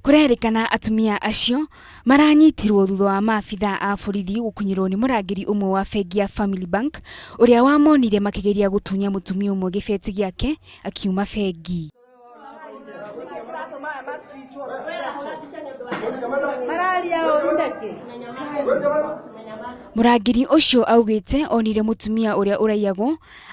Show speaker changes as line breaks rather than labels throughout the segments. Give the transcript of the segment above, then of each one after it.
Kũrerĩkana atumia acio maranyitirwo thutha wa maabitha a borithi gũkinyĩrwo nĩ mũrangĩri ũmwe wa bengi ya Family Bank ũrĩa wamonire makĩgeria gũtunya mũtumia ũmwe gĩbeti gĩake akiuma bengi. Mũrangĩri ũcio augĩte onire mũtumia ũrĩa ũraiyagwo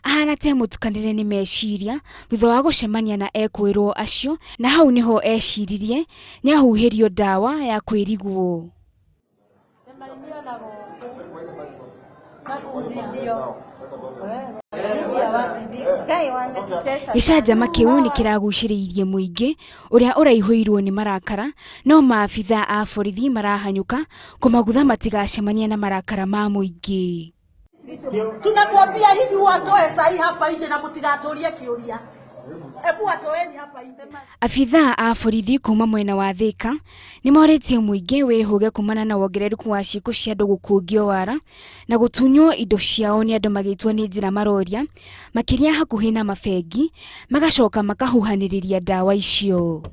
ahana ta emũtukanĩre nĩ meciria thutha wa gũcemania na ekũĩrwo acio na hau nĩho eciririe nĩahuhĩrio ndawa ya kwĩrigwo. Gĩcanjama kĩu nĩ kĩragucĩrĩirie mũingĩ ũrĩa ũraihũirwo nĩ marakara no maabitha a borithi marahanyũka kũmagutha matigacemania na marakara ma mũingĩ.
Tunakuambia hivi watoe sahi hapa nje na mtigaturie kiuria. Hebu watoeni hapa nje.
Abithaa a borithi kuma mwena wa Thika nĩ morĩtie mũingĩ wĩhũge kumana na wongerereku wa ciĩko cia andũ gũkungio wara na gũtunywo indo ciao nĩ andũ magĩtua nĩ njĩra maroria makĩria hakuhĩ na mabengi magacoka makahuhanĩrĩria ndawa icio.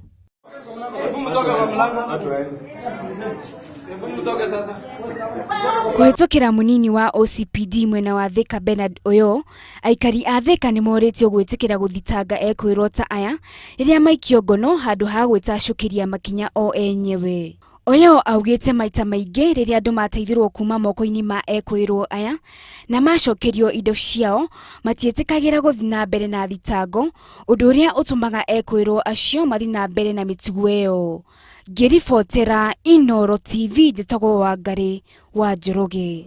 Kũhĩtũkĩra mũnini wa OCPD mwena wa Thika Bernard Oyoo, aikari a Thika nĩ morĩtio gwĩtĩkĩra gũthitanga ekwĩrwo ta aya rĩrĩa maikio ngono handũ ha gwĩtacũkĩria makinya o enyewe. Oyoo augĩte maita maingĩ rĩrĩa andũ mateithũrwo kuma moko-inĩ ma ekwĩrwo aya na macokerio indo ciao matiĩtĩkagĩra gũthiĩ na mbere na thitango ũndũ ũrĩa ũtũmaga ekwĩrwo acio mathiĩ na mbere na mĩtugo ĩyo. Ngĩribotera Inooro TV njĩtagwo Wangarĩ wa Njoroge.